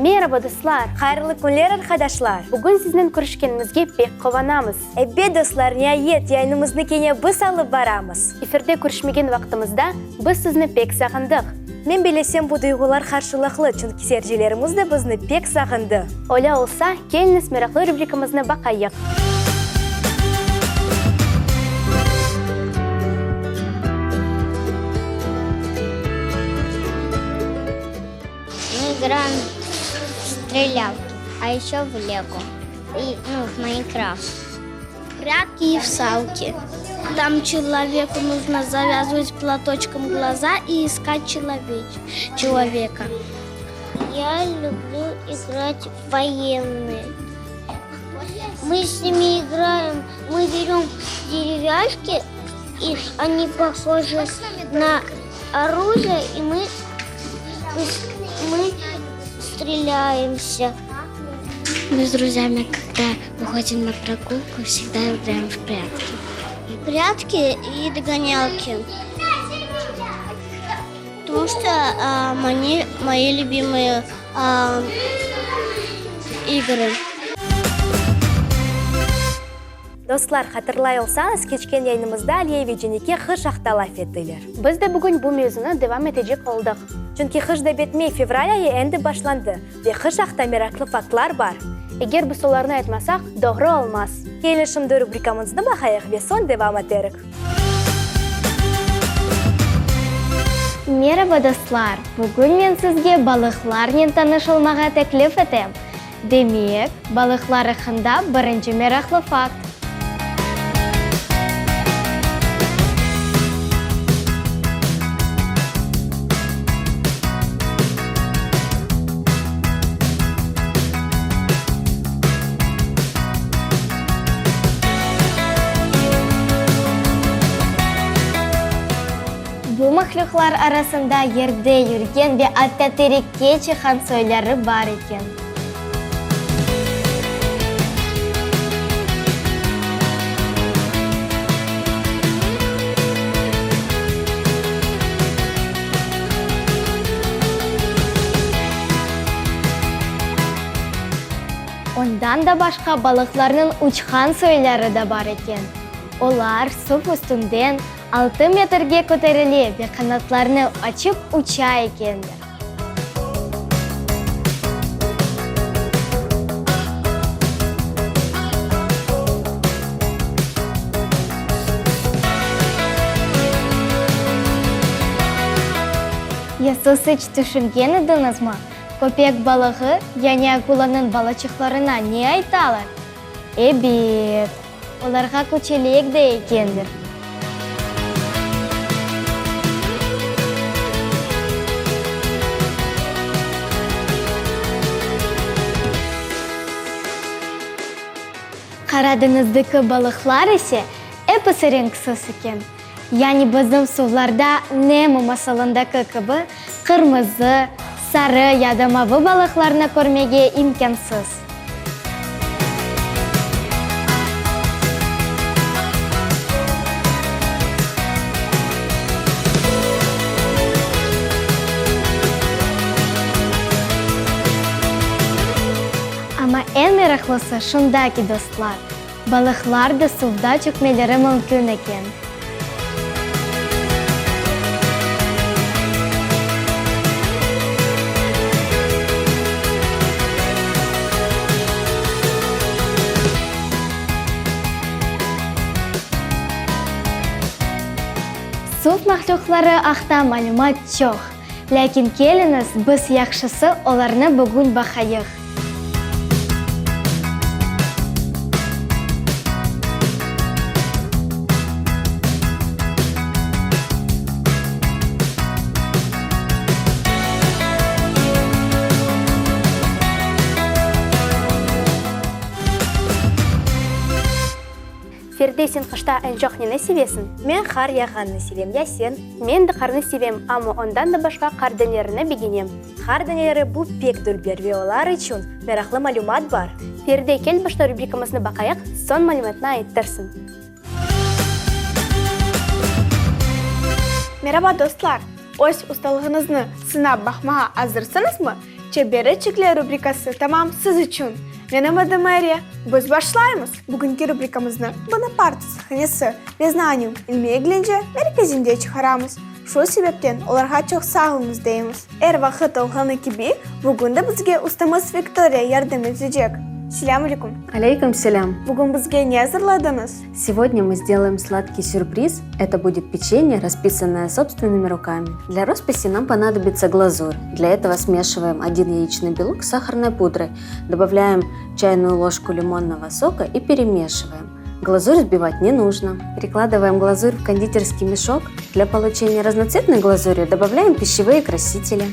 Meraba, dostlar! Hayırlı künler, arqadaşlar! Bugün siznen körüşkenimizge pek quvanamız. Ebet, dostlar, niayet, yayınımıznı kene biz alıp baramız. Efirde körüşmegen vaqtımızda biz sizni pek sağındıq. Men bilesem, bu duyğular qarşılıqlı, çünki seyircilerimiz de bizni pek sağındı. Öyle olsa, keliñiz meraqlı rubrikamıznı baqayıq. Мы играем в стрелялки, а еще в лего и, ну, в Майнкрафт. Прятки и в салки. Там человеку нужно завязывать платочком глаза и искать человеч, человека. Я люблю играть в военные. Мы с ними играем, мы берем деревяшки, и они похожи на оружие, и мы, мы стреляемся. Мы с друзьями, когда выходим на прогулку, всегда играем в прятки. Прятки и догонялки. Потому что а, они мои любимые а, игры. Dostlar, hatırlay olsañız, keçken yayınımızda Aliye ve Cenike qış aqta laf ettiler. Biz de bugün bu mevzunı devam etecek oldıq. Çünki qış da bitmey, fevral ayı endi başlandı ve qış aqta meraqlı faktlar bar. Eger biz olarnı aytmasaq, doğru olmaz. Keliñ, şimdi rubrikamıznı baqayıq ve soñ devam eterik. Meraba, dostlar! Bugün men sizge balıqlarnen tanış olmağa teklif etem. Demek, balıqlar aqqında birinci meraqlı fakt. Bu mahlüqlar arasında yerde yürgen ve atta terekke çıqqan soyları bar eken. Ondan da başqa balıqlarnıñ uçqan soyları da bar eken. Olar suv üstünden altı metrge köterile ve qanatlarını açıp uça ekenler. Ya siz iç tüşüngen ediñizmi, köpek balığı, yani akulanıñ balaçıqlarına ne aytalar? Ebet, olarğa küçelek dey ekenler. Qara deñizdeki balıqlar ise episi renksiz eken. Yani bizim suvlarda Nemo masalındaki kibi qırmızı, sarı ya da mavı balıqlarnı körmege imkânsız. Amma eñ meraqlısı şunda ki, dostlar, balıqlar da suvda çökmeleri mümkün eken. Suv mahlüqları aqta malümat çoq, lâkin keliñiz, biz yahşısı olarnı bugün baqayıq. Feride, sen qışta eñ çoq neni sevesiñ? Men qar yağğanını sevem, ya sen? Men de qarnı sevem, amma ondan da başqa qar denelerini begenem. Qar deneleri bu pek dülber ve olar içün meraqlı malümat bar. Feride, kel başta rubrikamıznı baqayıq, soñ malümatnı ayttırsıñ. Meraba, dostlar! Öz ustalığıñıznı sınap baqmağa azırsıñızmı? Çebereçikler rubrikası tamam siz içün. Menim adım Mariya. Biz başlaymız! Bugünki rubrikamıznı Bonaparte sahnesi ve Znanium ilmiy-eglence merkezinde çıqaramız. Şu sebepten olarğa çoq sağ oluñız deymiz. Er vaqıt olğanı kibi, bugün de bizge ustamız Viktoriya yardım etecek. Selâm aleyküm! Aleyküm selâm! Bugün bizge ne azırladıñız? Сегодня мы сделаем сладкий сюрприз. Это будет печенье, расписанное собственными руками. Для росписи нам понадобится глазурь. Для этого смешиваем один яичный белок с сахарной пудрой, добавляем чайную ложку лимонного сока и перемешиваем. Глазурь сбивать не нужно. Перекладываем глазурь в кондитерский мешок. Для получения разноцветной глазури добавляем пищевые красители.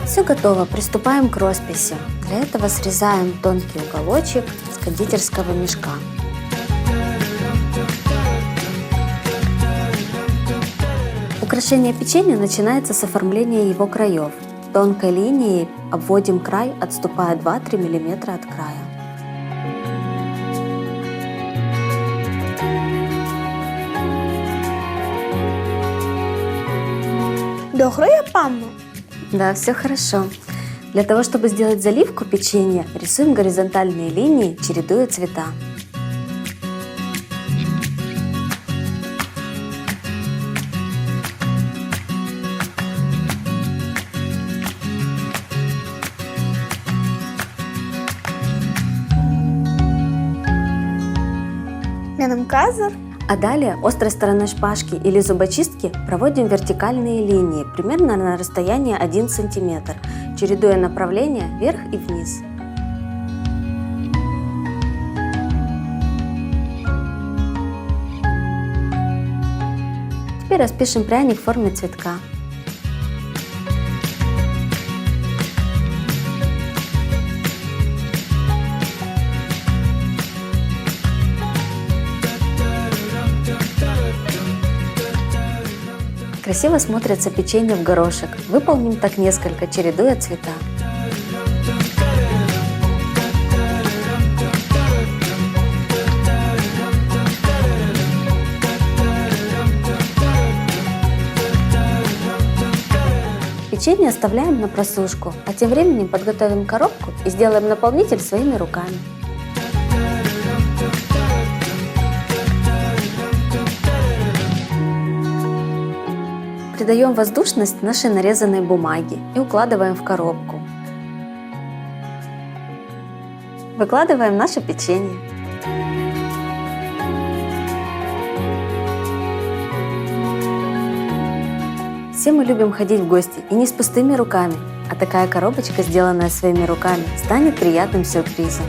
Все готово, приступаем к росписи. Для этого срезаем тонкий уголочек с кондитерского мешка. Украшение печенья начинается с оформления его краев. Тонкой линией обводим край, отступая 2-3 мм от края. Doğru yapammı? Да, все хорошо. Для того, чтобы сделать заливку печенья, рисуем горизонтальные линии, чередуя цвета. Menimki azır. А далее острой стороной шпажки или зубочистки проводим вертикальные линии примерно на расстоянии 1 сантиметр, чередуя направления вверх и вниз. Теперь распишем пряник в форме цветка. Красиво смотрится печенье в горошек. Выполним так несколько, чередуя цвета. Печенье оставляем на просушку, а тем временем подготовим коробку и сделаем наполнитель своими руками. Придаем воздушность нашей нарезанной бумаге и укладываем в коробку. Выкладываем наше печенье. Все мы любим ходить в гости и не с пустыми руками, а такая коробочка, сделанная своими руками, станет приятным сюрпризом.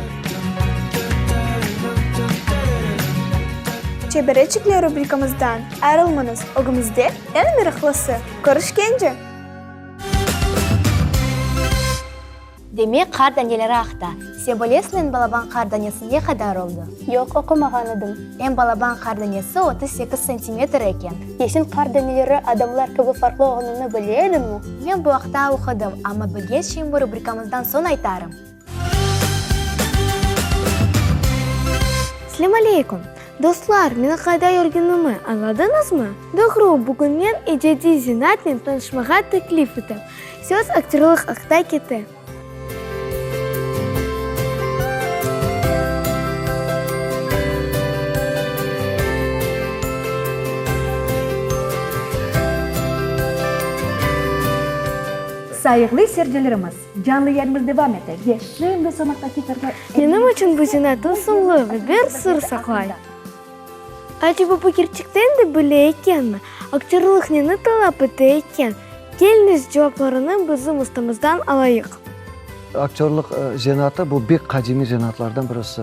Çebereçikler rubrikamızdan ayırılmañız, ögümizde eñ meraqlısı. Körüşkence! Demek, qar daneleri aqta. Sen bilesiñ, eñ balaban qar danesi ne qadar oldı? Yoq, oqumağan edim. Eñ balaban qar danesi 38 santimetr eken. Ya sen qar daneleri adamlar kibi farqlı olğanını bile ediñmi? Men bu aqta oqudım, amma bilgen şeyimni rubrikamızdan soñ aytarım. Selâm aleyküm! Dostlar, meni qayda yürgenimi añladıñızmı? Doğru, bugün men icadiy zenaatnen tanışmağa teklif etem. Söz aktörlıq aqta kete. Sayğılı seyircilerimiz, canlı yayınımız devam ete ve şimdi soñaqtaki fırqa Menim içün bu zenaat tılsımlı ve bir sır saqlay. Aceba bu kerçekten de böyle ekenmi? Aktörlıq neni talap ete eken? Keliñiz, cevaplarını bizim ustamızdan alayıq. Aktörlıq zenaatı bu bek qadimiy zenaatlardan birisi.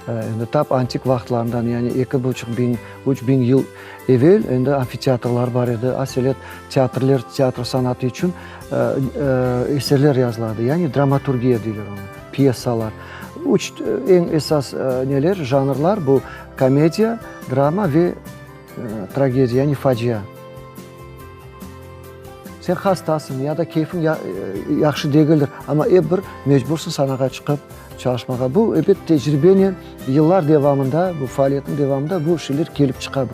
Endi tap antik vaqıtlarından, yani eki buçuq biñ, üç biñ yıl evel endi amfiteatrlar bar edi, aselet teatrler, teatr sanatı içün eserler yazıla edi, yani dramaturgiya deyler oña, pyesalar. Üç eñ esas neler, janrlar, bu komediya, drama ve tragediya, yani facia. Sen hastasıñ ya da keyfiñ yahşı degildir, amma ep bir mecbursıñ sanağa çıqıp çalışmağa. Bu, ebet, tecribenen, yıllar devamında, bu faaliyetniñ devamında bu şeyler kelip çıqa.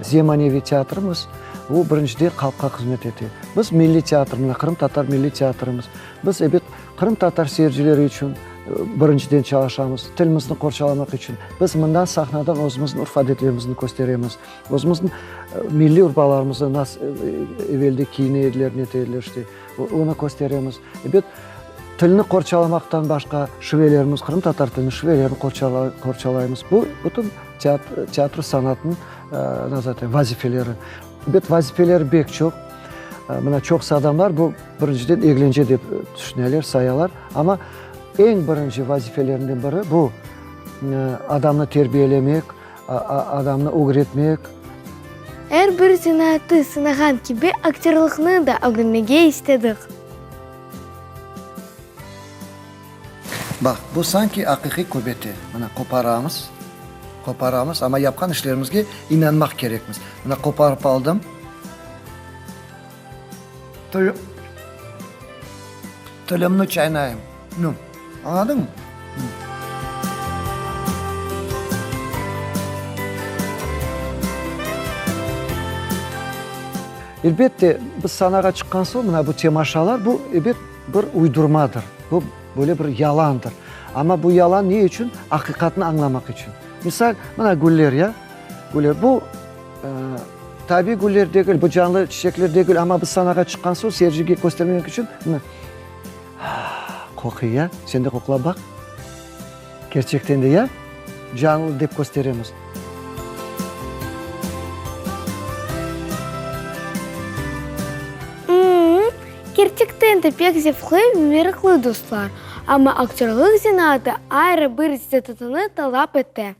Zemaneviy teatrımız, bu, birinciden, halqqa hızmet ete. Biz milliy teatr, mına, qırımtatar milliy teatrımız. Biz, ebet, qırımtatar seyircileri içün birinciden çalışamız, tilimizni qorçalamaq içün. Biz mından sahnadan özümizniñ urf-adetlerimizni kösteremiz. Özümizniñ milliy urbalarımıznı nas evelde kiyine ediler, nete ediler, işte, onı kösteremiz. Ebet, tilni qorçalamaqtan başqa şivelerimiz, qırımtatar tiliniñ şivelerini qorçalaymız. Bu, bütün teatro sanatınıñ, nasıl aytayım, vazifeleri. Ebet, vazifeleri pek çoq. Mına çoqusı adamlar bu, birinciden, eglence dep tüşüneler, sayalar. Amma eñ birinci vazifelerinden biri bu, adamnı terbiyelemek, Adamnı ögretmek. Er bir zenaatı sınağan kibi aktörlıqnı da ögrenmege istedik. Baq, bu sanki aqiqiy köbete. Mına, qoparamız, qoparamız, amma yapqan işlerimizge inanmaq kerekmiz. Mına, qoparıp aldım. Tilimni çaynayım. Nu, añladıñmı? Elbette, biz sanağa çıqqan soñ, mına bu temaşalar, bu, ebet, bir uydurmadır, bu, böyle bir yalandır. Amma bu yalan ne içün? Aqiqatnı añlamaq içün. Misal, mına güller, ya, güller, bu, tabiiy güller degil, bu canlı çiçekler degil, amma biz sanağa çıqqan soñ, seyircige köstermek içün, mına, Qoquy, ya? Sen de qoqlap baq. Kerçekten de, ya? Canlı dep kösteremiz. M-m-m, kerçekten de pek zevqlı ve meraqlı, dostlar. Amma aktörlıq zenaatı ayrı bir istidatını talap ete.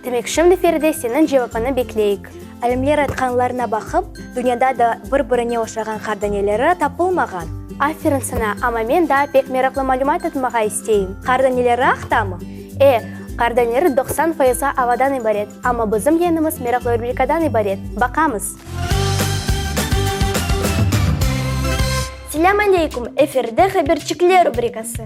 Demek, şimdi, Feride, seniñ cevapını bekleyik. Alimler aytqanlarına baqıp, dünyada da bir-birine oşağan qar daneleri tapılmağan. Aferin saña, amma men daa pek meraqlı malümat aytmağa isteyim. Qar daneleri aqtamı? E, qar daneleri 90 fayızğa avadan ibaret, amma bizim yayınımız meraqlı rubrikadan ibaret. Baqamız! Selâm aleyküm, efirde Haberçikler rubrikası.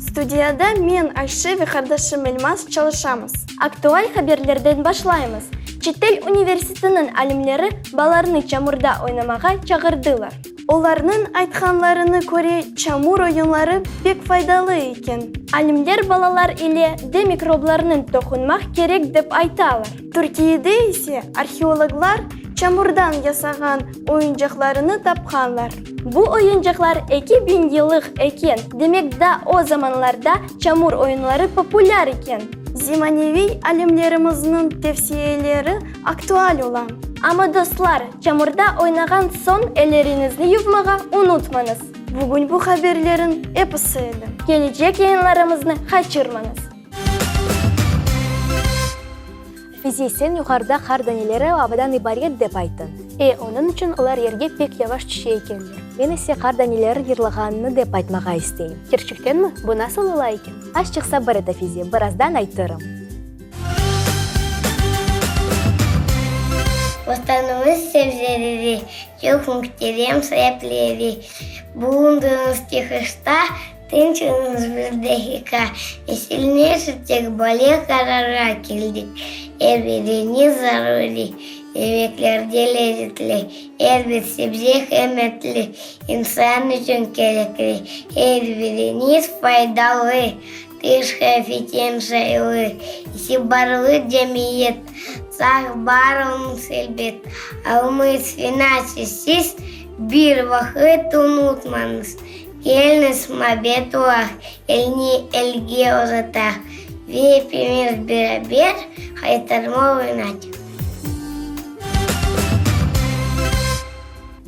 Studiyada men, Ayşe ve qardaşım Elmaz çalışamız. Aktual haberlerden başlaymız. Çetel universitetiniñ alimleri balalarnı çamurda oynamağa çağırdılar. Olarnıñ aytqanlarına köre, çamur oyunları pek faydalı eken. Alimler balalar ile de mikroblarnıñ toqunmaq kerek dep aytalar. Türkiyede ise arheologlar çamurdan yasağan oyuncaqlarını tapqanlar. Bu oyuncaqlar 2000 yıllıq eken, demek daa o zamanlarda çamur oyunları populâr eken. Zemaneviy alimlerimizniñ tevsiyeleri aktual ola. Amma dostlar, çamurda oynağan soñ elleriñizni yuvmağa unutmañız. Bugün bu haberlerin episi edi. Kelecek yayınlarımıznı qaçırmañız. Fizi, sen yuqarıda qar daneleri avadan ibaret dep ayttıñ. E, onıñ içün olar yerge pek yavaş tüşe ekenler. Men ise qar daneleri yırlağanını dep aytmağa isteyim. Kerçektenmi? Bu nasıl ola eken? Azçıq sabır et, Afize, birazdan aytırım. Vatanımız sebzeleri, çoq mühterem saipleri, Bulundıñız çıqışta, Tınçıñız bir daqiqa, Esilneşip böyle qararğa keldik, Er biriñiz zaruriy, yemeklerde lezetli, Er bir sebze qıymetli, insan içün kerekli, Er biriñiz faydalı, tış qıyafetten şaylı, İtibarlı cemiyet, sağ bar oluñız elbet, Almız fena siz, bir vaqıt unutmañız. Keliñiz, mabet olaq, elni elge uzataq ve epimiz beraber haytarma oynatıq.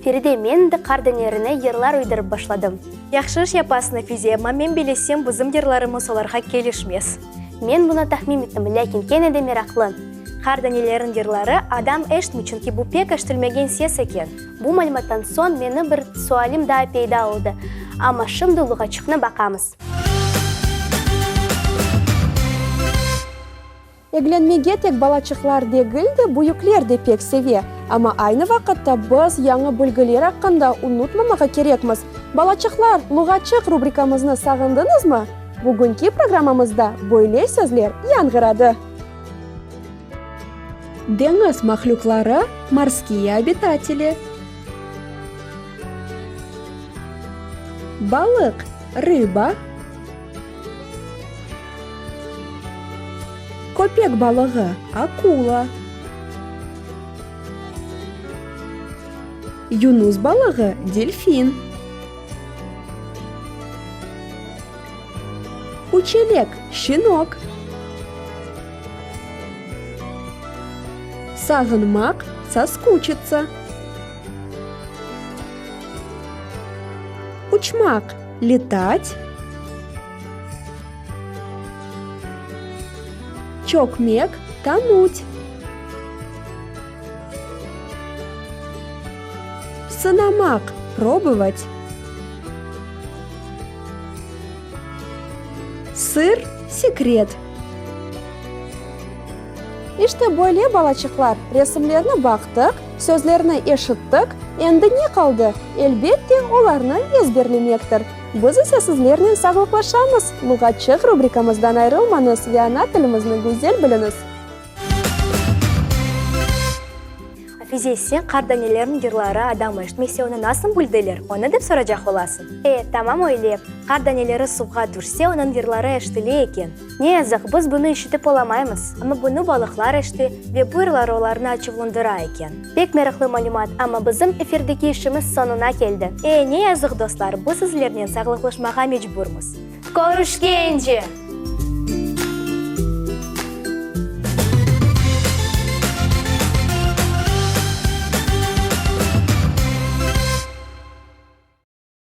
Feride, men endi qar danelerine yırlar uydurıp başladım. Yahşı iş yapasıñ, Afize, amma men bilesem, bizim yırlarımız olarğa kelişmez. Men bunı tahmin ettim, lâkin kene de meraqlı. Qar daneleriniñ yırları adam eşitmey, çünki bu pek eşitilmegen ses eken. Bu malümattan soñ meni bir sualim daa peyda oldı. Amma şimdi luğatçıqnı baqamız. Eglenmege tek balaçıqlar degil de, büyükler de pek seve. Amma aynı vaqıtta biz yañı bilgiler aqqında unutmamağa kerekmiz. Balaçıqlar, luğatçıq rubrikamıznı sağındıñızmı? Bugünki programmamızda böyle sözler yañğıradı. Deñiz mahlüqları, morskiye obitateli. Balıq, rıba. Köpek balığı, akula. Yunus balığı, delfin. Küçelek, şenok. Sağınmaq, soskuçitsa. Uçmaq, letat. Çökmek, tonut. Sınamaq, probovat. Sır, sekret. İşte böyle, balaçıqlar, resimlerni baqtıq, sözlerni eşittik, endi ne qaldı? Elbette, olarnı ezberlemektir. Biz ise sizlernen sağlıqlaşamız, Luğatçıq rubrikamızdan ayrılmañız ve ana tilimizni güzel biliñiz! Afize, sen qardanelerniñ yırları adam eşitmese onı nasıl bildiler, onı dep soracaq olasıñ? E, tamam öyle. Qardaneleri suvğa tüşse, onıñ yırları eşitile eken. Ne yazıq, biz bunı işitip olamaymız. Amma bunı balıqlar eşite ve bu yırları olarnı açuvlandıra eken. Pek meraqlı malümat, amma bizim efirdeki işimiz soñuna keldi. E, ne yazıq, dostlar, biz sizlernen sağlıqlaşmağa mecburmız. Körüşkence!